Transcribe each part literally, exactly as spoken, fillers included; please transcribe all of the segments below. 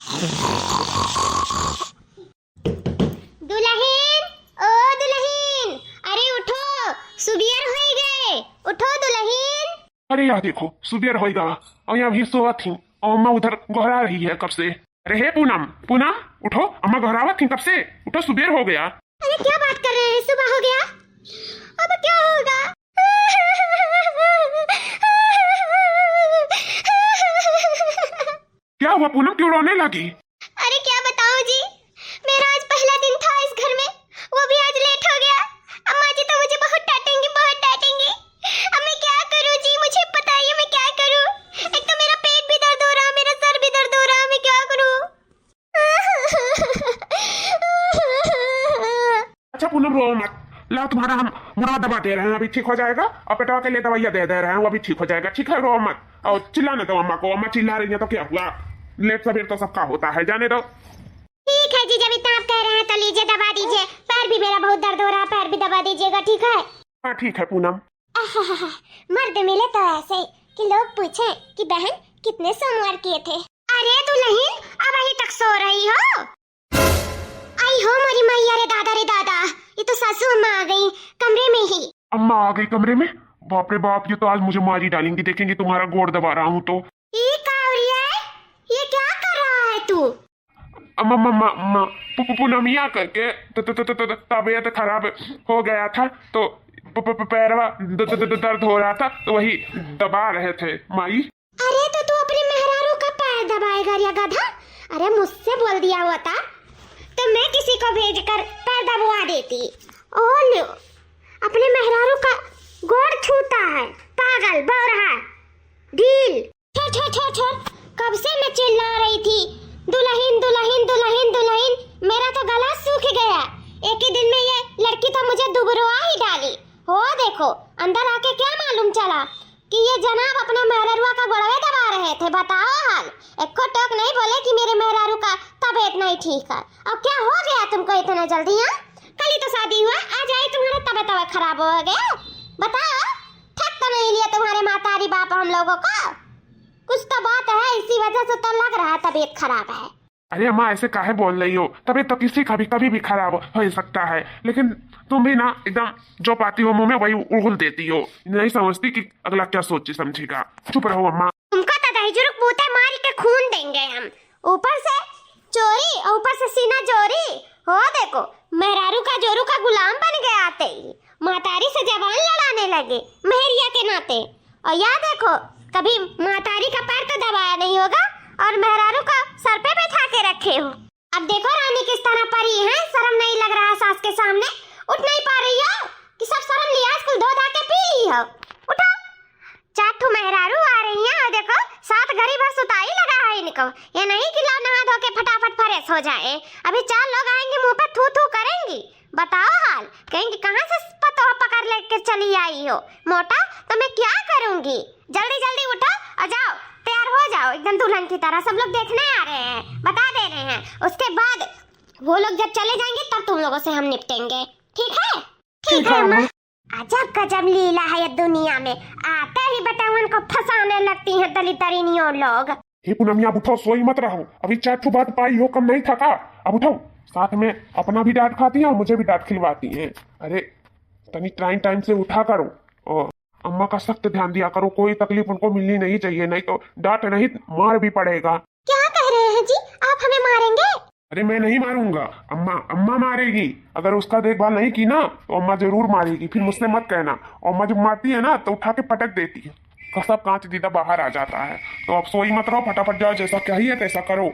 दुलहिन, ओ दुलहिन, अरे उठो, सुबियर होइ गए, उठो दुलहिन। अरे यह देखो, सुबियर होइ गवा, और यह अभी सोवत ही, और अम्मा उधर गोहरा रही है कब से। अरे हे पूनम, पूनम, उठो, अम्मा गोहरावत ही कब से, उठो, सुबियर हो गया। अरे क्या बात कर रहे हैं, सुबह हो गया, अब क्या होगा? क्या हुआ पूनम, क्यों रोने लगी? अरे क्या बताऊं जी, मेरा आज पहला दिन था इस घर में, वो भी आज लेट हो गया। अम्मा जी तो मुझे बहुत डांटेंगी, बहुत डांटेंगी। अब मैं क्या करूं जी, मुझे बताइए मैं क्या करूं? एक तो मेरा पेट भी दर्द हो रहा, मेरा सर भी दर्द हो रहा, मैं क्या करूं? अच्छा पूनम, रो मत, लाओ तुम्हारा हम मुड़वा दबा दे रहे हैं, अभी ठीक हो जाएगा। और पेटवा के लिए दवाइयाँ दे दे रहे हैं, वो भी ठीक हो जाएगा, ठीक है? रो मत। और चिल्लाने दो अम्मा को, अम्मा चिल्ला रही है तो क्या हुआ, लेट सवेर तो सबका होता है, जाने दो। ठीक है जीजा, अभी तो आप कह रहे हैं तो लीजिए दबा दीजिए, पैर भी मेरा बहुत दर्द हो रहा है, पैर भी दबा दीजिएगा, ठीक है? हाँ ठीक है पूनम। आहाहा, मर्द मिले तो ऐसे कि लोग पूछें कि बहन कितने सोमवार किए थे। अरे दुलहिन, अबहीं तक सो रही हो? आई हो मोरी मैया रे दादा रे दादा, ये तो सासू अम्मा आ गई कमरे में ही। अम्मा आ गई कमरे में? बाप रे बाप, ये तो आज मुझे मार ही डालेंगी, देखेंगी तुम्हारा गोड़ दबा रहा हूँ तो। ई कावरिया, ये क्या कर रहा है तू? अम्मा, अम्मा, अम्मा, अम्मा, पु-, पु-, पूनमिया करके त-, त-, त-, त-, त-, तबीयत खराब हो गया था, तो प-, प-, प-, पैरवा द-, द-, द-, द-, दर्द हो रहा था, तो वही दबा रहे थे, माई। अरे, तो तू अपने मेहरारू का पैर दबाएगा रे गधा? अरे, मुझसे बोल दिया होता, तो मैं किसी को भेजकर पैर दबवा देती। ओ लो, अपने मेहरारू का गोड़ छूता है, पागल, बौरहा, ढील। छोड़, छोड़, छोड़, छोड़। कब से मैं चिल्ला रही थी, "दुलहिन, दुलहिन, दुलहिन, दुलहिन।" मेरा तो गला सूख गया। एक ही दिन में ये लड़की तो मुझे दुबरवा ही डाली। हो देखो, अंदर आके क्या मालूम चला कि ये जनाब अपने मेहररुआ का गोड़वे दबा रहे थे। बताओ हाल, एको टोक नहीं बोले कि मेरे मेहरारू का तबीयत नहीं ठीक है। और क्या हो गया तुमको इतना जल्दी, हाँ? कल ही तो शादी हुआ, आज आई तुम्हारा तबीयत, तबीयत खराब हो गया। बताओ, ठग तो नहीं लिया तुम्हारे महतारी बाप हम लोगों को? कुछ तो बात है, इसी वजह से तो लग रहा है तबीयत खराब है। अरे अम्मा, ऐसे काहे बोल रही हो? तबीयत तो किसी का भी कभी भी खराब हो ही सकता है, लेकिन तुम भी ना एकदम जो पाती हो मुंह में वही उगल देती हो, नहीं समझती कि अगला क्या सोचे समझेगा। चुप रहो अम्मा। तुमको तो दही जुरुक बूते मारी के खून देंगे हम। ऊपर से चोरी और ऊपर से सीना जोरी। हो देखो, मेहरारू का जोरू का गुलाम बन गया आते ही। महतारी से जबान लड़ाने लगे मेहरिया के नाते। और या देखो, कभी महतारी का पैर तो दबाया नहीं होगा और मेहरारू का सर पे बैठा के रखे हो। अब देखो रानी किस तरह परी है, शर्म नहीं लग रहा सास के सामने, उठ नहीं पा रही हो कि सब शर्म लिहाज कुल धो धा के पी ली हो। उठो, चार ठो मेहरारू आ रही हैं और देखो सात घड़ी भर सुताई लगा है इनको। ये नहीं कि लाओ नहा धो के फटाफट फ्रेश हो जाए, अभी चार लोग आएंगे मुंह पे थू थू करेंगी। बताओ हाल, कहेंगी कहाँ से पतोह पकड़ लेके चली आई हो? मोटा, तो मैं क्या करूंगी? जल्दी जल्दी उठो और जाओ, तैयार हो जाओ एकदम दुल्हन की तरह। सब लोग देखने आ रहे हैं, बता दे रहे हैं। उसके बाद वो लोग जब चले जाएंगे तब तुम लोगों से हम निपटेंगे, ठीक है? ठीक है अम्मा। अजब गजब लीला है ये दुनिया में, आते ही बेटवन को फंसाने लगती हैं दलिद्दरिनियों लोग। हे पूनमिया, अब उठो, सोई मत रहो। अभी चार ठो बात पाई हो, कम नहीं था का? अब उठो, साथ में अपना भी डांट खाती हैं और मुझे भी डांट खिलवाती हैं। अरे, तनी टाइम टाइम से उठा करो और अम्मा का सख्त ध्यान दिया करो, कोई तकलीफ उनको मिलनी नहीं चाहिए, नहीं तो डांट नहीं, मार भी पड़ेगा। क्या कह रहे हैं जी, आप हमें मारेंगे? अरे, मैं नहीं मारूंगा, अम्मा, अम्मा मारेगी। अगर उसका देखभाल नहीं की ना तो अम्मा जरूर मारेगी, फिर मुझसे मत कहना। और अम्मा जब मारती है ना तो उठा के पटक देती है। कसब कांच दीदा बाहर आ जाता है। तो अब सोई मत रहो, फटाफट जाओ, जैसा कही है तैसा करो।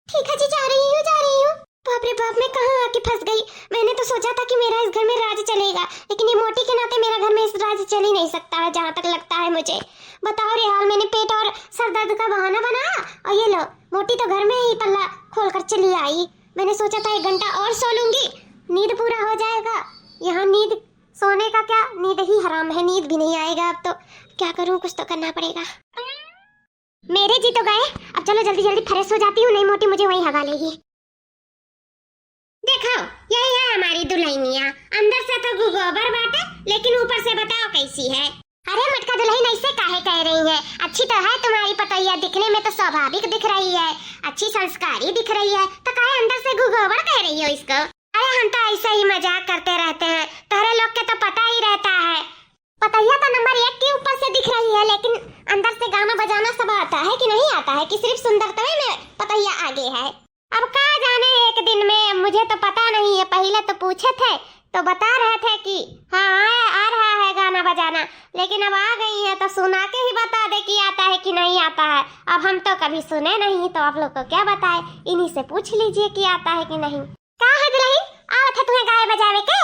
ठीक है जी, जा रही हूँ, जा रही हूँ। बाप रे बाप, मैं कहाँ आके फंस गई। मैंने तो सोचा था कि मेरा इस घर में राज चलेगा, लेकिन ये मोटी के नाते मेरा घर में इस राज चल ही नहीं सकता है, जहाँ तक लगता है मुझे। बताओ रे हाल, मैंने पेट और सर दर्द का बहाना बनाया और ये लो, मोटी तो घर में ही पल्ला खोल कर चली आई। मैंने सोचा था एक घंटा और सो लूंगी, नींद पूरा हो जाएगा। यहाँ नींद, सोने का क्या, नींद ही हराम है, नींद भी नहीं आएगा अब तो। क्या करूँ, कुछ तो करना पड़ेगा। मेरे जी तो गए, अब चलो जल्दी जल्दी फ्रेश हो जाती हूँ, नहीं मोटी मुझे वहीं हगा लेगी। देखो, यही है हमारी दुल्हनिया, अंदर से तो गोबर बाटे, लेकिन ऊपर से बताओ कैसी है। अरे मटका दुलहिन, ऐसे काहे कह रही है? अच्छी तो है तुम्हारी पतोहिया, दिखने में तो स्वाभाविक दिख रही है, अच्छी संस्कारी दिख रही है, तो काहे अंदर से घुघोबड़ कह रही हो इसको? अरे हम तो ऐसे ही मजाक करते रहते हैं, तोहरे लोग के तो पता ही रहता है। पतोहिया तो नंबर एक के ऊपर से दिख रही है, लेकिन अंदर से गाना बजाना सब आता है कि नहीं आता है, कि सिर्फ सुंदरतवे में पतोहिया आगे है? अब का जाने एक दिन में, मुझे तो पता नहीं है। पहिले तो पूछे थे तो बता रहे थे कि हाँ, आ, आ रहा है गाना बजाना, लेकिन अब आ गई है तो सुना के ही बता दे कि आता है कि नहीं आता है। अब हम तो कभी सुने नहीं, तो आप लोग को क्या बताए, इन्हीं से पूछ लीजिए कि आता है कि नहीं। का है दुलहिन, आवत है तुम्हें गाए बजावे के?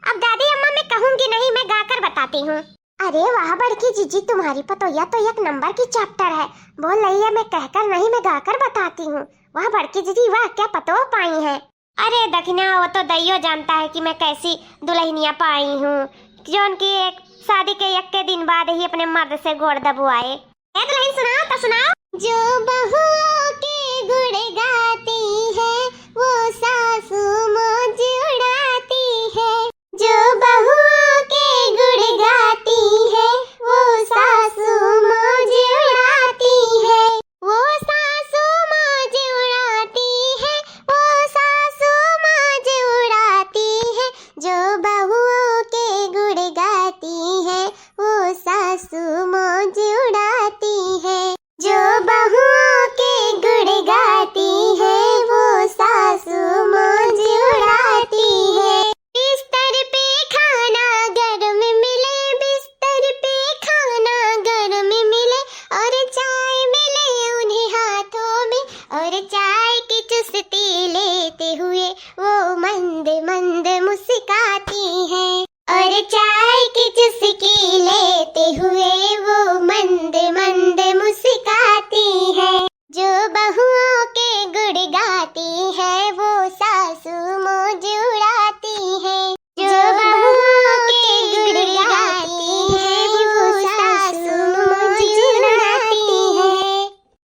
अब दादी अम्मा मैं कहूँगी नहीं, मैं गाकर बताती हूँ। अरे वाह बड़की जीजी, तुम्हारी पतोहिया तो एक नंबर की चैप्टर है। बोल रही है मैं कहकर नहीं, मैं गाकर बताती हूँ। वाह बड़की जीजी वाह, क्या पतोह पाई है। अरे दखिना, वो तो दइयो जानता है कि मैं कैसी दुलहिनिया पाई हूँ, जौन की एक शादी के एक के दिन बाद ही अपने मर्द से गोड़ दबवाए। ए दुलहिन, सुनाओ तो सुनाओ। जो बहुओं के गुण गाती है, वो सासू मौज उड़ाती है। जो बहुओं के गुण गाती है, वो सासू मौज उड़ाती है। वो सासू मौज उड़ाती है, वो सासू मौज उड़ाती है। जो बहुओं के गुण गाती है, वो सासू मौज उड़ाती है। जो बहुओं के गुण गाती है, वो सासू मौज उड़ाती है। बिस्तर पे खाना गर्म मिले, बिस्तर पे खाना गर्म मिले, और चाय मिले उन्हें हाथों में, और चाय की चुस्की लेते हुए वो मंद मंद मुस्काती है। और चाय की चुस्की लेते हुए वो मंद मंद मुस्काती है। जो बहुओं के गुण गाती है, वो सासू मौज उड़ाती है। जो बहुओं के गुण गाती है, वो सासू मौज उड़ाती है।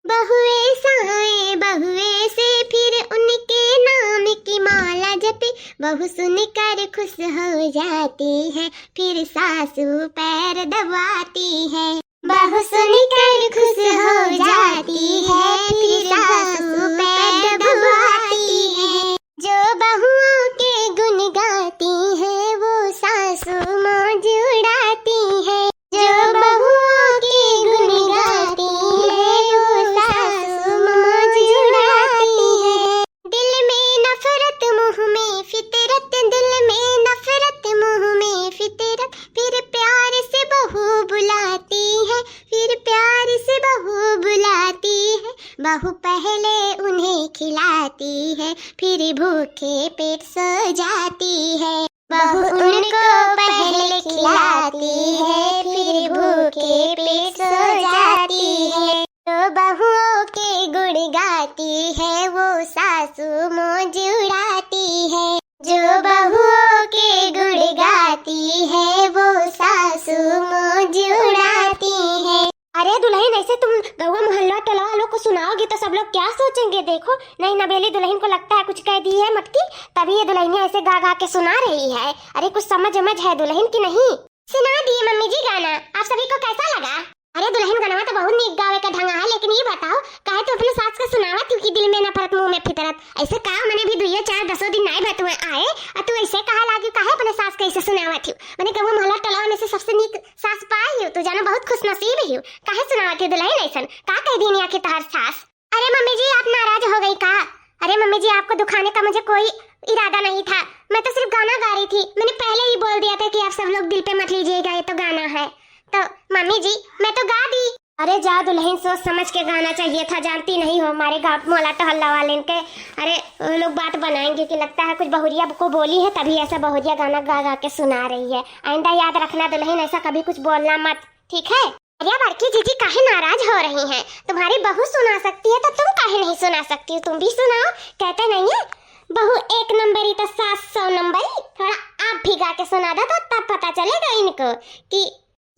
बहुए सहाए बहुए से फिर उनके नाम की माला जपे, बहू सुनकर खुश हो जाती है, फिर सासू पैर दबाती है। बहू सुनकर खुश हो जाती है, फिर सासू पैर दबाती है। जो बहुओं के गुण गाती है, वो सासू मौज उड़ाती है। जो बहुओं के गुण गाती है, वो सासू मौज उड़ाती है। दिल में नफरत, मुंह में फितरत, दिल में नफरत, मुंह में फितरत, फिर प्यार से बहू बुलाती है, फिर प्यार से बहू बुलाती है। बहू पहले उन्हें खिलाती है, फिर भूखे पेट सो जाती है। बहू उनको पहले खिलाती है, फिर भूखे पेट सो जाती है। जो बहुओं के गुण गाती है, वो सासू मौज उड़ाती है। जो बहुओं के गुण गाती है, वो सासू मौज उड़ाती है। अरे दुलहिन, ऐसे तुम गौवा मोहल्ला टोला वालों को सुनाओगी तो सब लोग क्या सोचेंगे? देखो, नहीं, नवेली दुलहिन को लगता है कुछ कह दी है मटकी, तभी ये दुलहिनिया ऐसे गा गा के सुना रही है। अरे कुछ समझ उमझ है दुलहिन की नहीं? सुना दिए मम्मी जी गाना, आप सभी को कैसा लगा? अरे दुलहिन, गनवा तो बहुत नीक गावे का ढंगा है, लेकिन ये बताओ, काहे तू अपने सास का सुनावत हूँ कि दिल में नफरत मुंह में फितरत? ऐसे का मने भी दुइयो चार दसो दिन नाई भर तुहे आए, और तू ऐसे कहा लागी, काहे अपने सास का ऐसे सुनावत हूँ? मने गौवा मोहल्ला टोला में से सबसे नीक सास पाई हूँ, तू जानो बहुत खुशनसीब हूँ। काहे सुनावत हूँ दुलहिन ऐसन? का कह दीनी आखिर तोहार सास? अरे मम्मी जी, आप नाराज हो गई का? अरे मम्मी जी, आपको दुखाने का मुझे कोई इरादा नहीं था, मैं तो सिर्फ गाना गा रही थी। मैंने पहले ही बोल दिया था कि आप सब लोग दिल पे मत लीजिएगा, ये तो गाना है। तो मम्मी जी, मैं तो गा दी। अरे जा दुलहिन, सोच समझ के गाना चाहिए था, जानती नहीं हो हमारे गाँव मोहल्ला टोहल्ला वाले के। अरे वो लोग बात बनाएंगे कि लगता है कुछ बहुरिया को बोली है, तभी ऐसा बहुरिया गाना गा गा के सुना रही है। आइंदा याद रखना दुलहिन, ऐसा कभी कुछ बोलना मत, ठीक है? अरे बड़की जीजी काहे नाराज हो रही हैं? तुम्हारी बहू सुना सकती है तो तुम काहे नहीं सुना सकती हो? तुम भी सुनाओ, कहते नहीं है बहू एक नंबर ही तो सास सौ नंबर ही। थोड़ा आप भी गा के सुना दो तो तब पता चलेगा इनको कि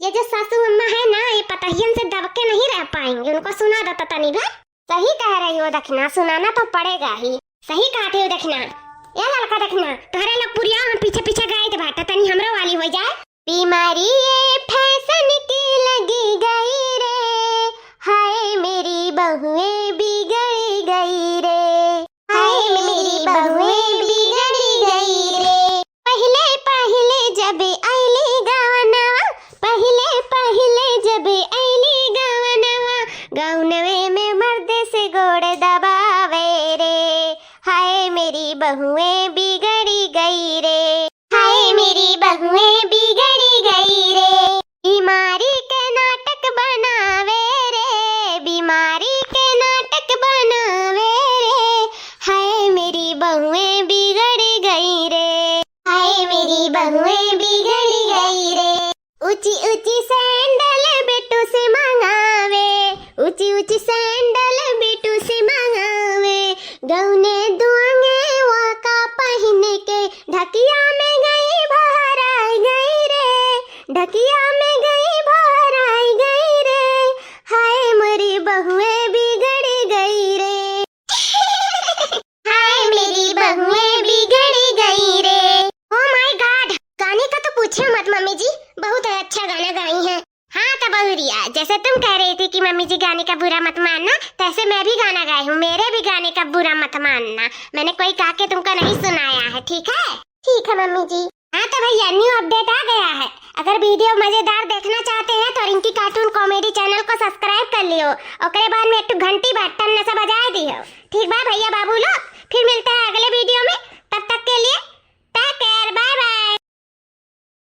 ये जो सासू अम्मा है ना, ये पतहियन से दब के नहीं रह पाएंगे। उनको सुना दो तो तनी भर। सही कह रही हो दखिना, सुनाना तो पड़ेगा ही। सही कहते हो दखिना। ए ललका दखिना, तोहरे लोग पुरिया हम पीछे पीछे गाइत बाटे, तनी हमरो वाली हो जाए। बीमारी ये फैशन की लगी गई रे, हाय मेरी बहुएं बिगड़ी गई रे, हाय मेरी बहुएं बिगड़ी गई रे। पहिले पहिले जब अइली गवनवा, पहिले पहिले जब अइली गवनवा, गौनवे में मर्द से गोड़ दबावे रे, हाय मेरी बहुएं बिगड़ी गई रे, हाय मेरी बहुएं बिगड़ी गई रे। बीमारी के नाटक बनावे रे, बीमारी के नाटक बनावे रे, हाय मेरी बहुएं बिगड़ी गई रे, हाय मेरी बहुएं बिगड़ी गई रे। ऊंची ऊंची सैंडल बेटू से मंगावे, ऊंची ऊंची सैंडल बेटू से मंगावे, गौने दुआंगे वाका पहिन के ढकिया में गई भहराई गई रे, ढकिया में गई भहराई गई रे, हाय मेरी बहुएं बिगड़ी गई रे। हाय मेरी बहुएं बिगड़ी गई रे। Oh my God, गाने का तो पूछो मत मम्मी जी, बहुत अच्छा गाना गाई हैं। हाँ तो बहुरिया, जैसे तुम कह रही थी कि मम्मी जी गाने का बुरा मत मानना, तैसे मैं भी गाना गाई हूँ, मेरे भी गाने का बुरा मत मानना। मैंने कोई गा के तुमको नहीं सुनाया है, ठीक है? ठीक है मम्मी जी। हाँ तो भैया, new update आ गया है। अगर video मजेदार देखना चाहते हैं तो रिंकी cartoon comedy channel को subscribe कर लियो, ओकरे बाद में एक ठो घंटी button नशा बजाए दियो। ठीक बा भैया बाबू लोग, फिर मिलते हैं अगले video में। तब तक के लिए take care, bye bye।